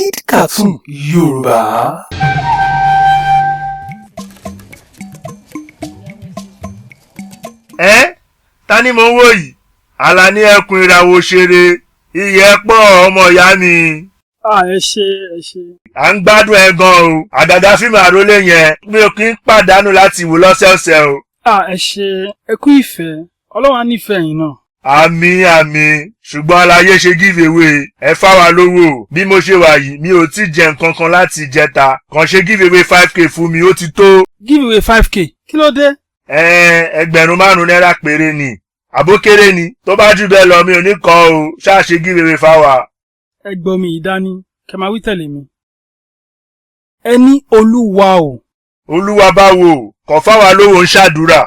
Splendid Cartoon Yorùbá. Ẹ́, ta ni mò ń wò yìí? Àlàní ẹkùn ìràwọ̀ òṣèré ìyẹ́ pọ̀, ọmọ ìyá mi. Ah, ẹ ṣé, ẹ ṣé. À ń gbádùn ẹ gan o, àgàgà fíìmù Àrólé yẹn, mi ò kí ń pàdánù láti wò lọ́sẹ̀ọ̀sẹ̀ o. Ah, ẹ ṣé, ẹ kú ìfẹ́. Ọlọ́run á nífẹ̀ẹ́ yín náà. Àmín, àmín. Ṣùgbọ́n aláyé ṣe give away, ẹ fáwa lówó. Bí mo ṣe wà yìí, mi ò tí jẹ nǹkan kan láti jẹta. Kàn ṣe give away 5K fún mi, ó ti tó. Give away 5K, kí ló dé? 5,000 náírà péré ni, àbókéré ni? Tó bá jù bẹ́ẹ̀ lọ, mi ò ní kọ́ o. Ṣáà ṣe give away fáwa. Ẹ gbọ́ mi ìdání, kẹ máa wí tẹ̀lé mi. Ẹ ní Olúwa o. Olúwa báwo? Kàn fáwa lówó, ń ṣàdúrà.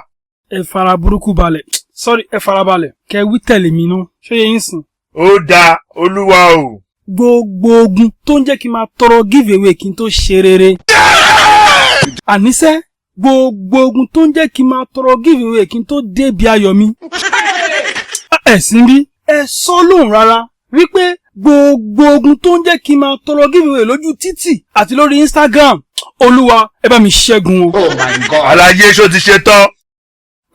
Ẹ fara burúkú balẹ̀, sorry, ẹ fara balẹ̀ kẹ wí tẹ̀lé mi náà. Ṣé yẹ yín sìn? Ó dáa, Olúwa o. Gbogbo ogun tó ń jẹ́ kí n máa tọrọ give away kí n tó ṣe rere. Àníṣe, gbogbo ogun tó ń jẹ́ kí n máa tọrọ give away kí n tó débi ayọ̀ mi. Ẹ̀sìn bí ẹ sọ lóhùn rárá wípé gbogbo ogun tó ń jẹ́ kí n máa tọrọ give away lójú títì àti lórí Instagram, Olúwa, ẹ bá mi ṣẹ́gun wọn. Oh my God. Àlàyé, ṣó ti ṣe tán?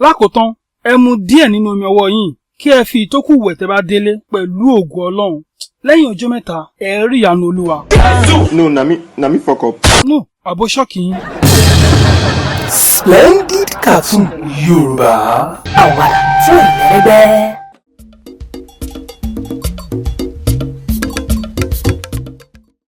Lákòótán, ẹ mu díẹ̀ nínú omi ọwọ́ yín, kí ẹ fi ìtókù wẹ̀ tẹ́ bá délé. Pẹ̀lú ògo Ọlọ́run, lẹ́yìn ọjọ́ 3, ẹ rí ìyanu Olúwa. No, na me fuck up. No, àbó ṣọ́ọ̀kì yín. Splendid Cartoon Yorùbá. Àwàdà tí ò lẹ́gbẹ́.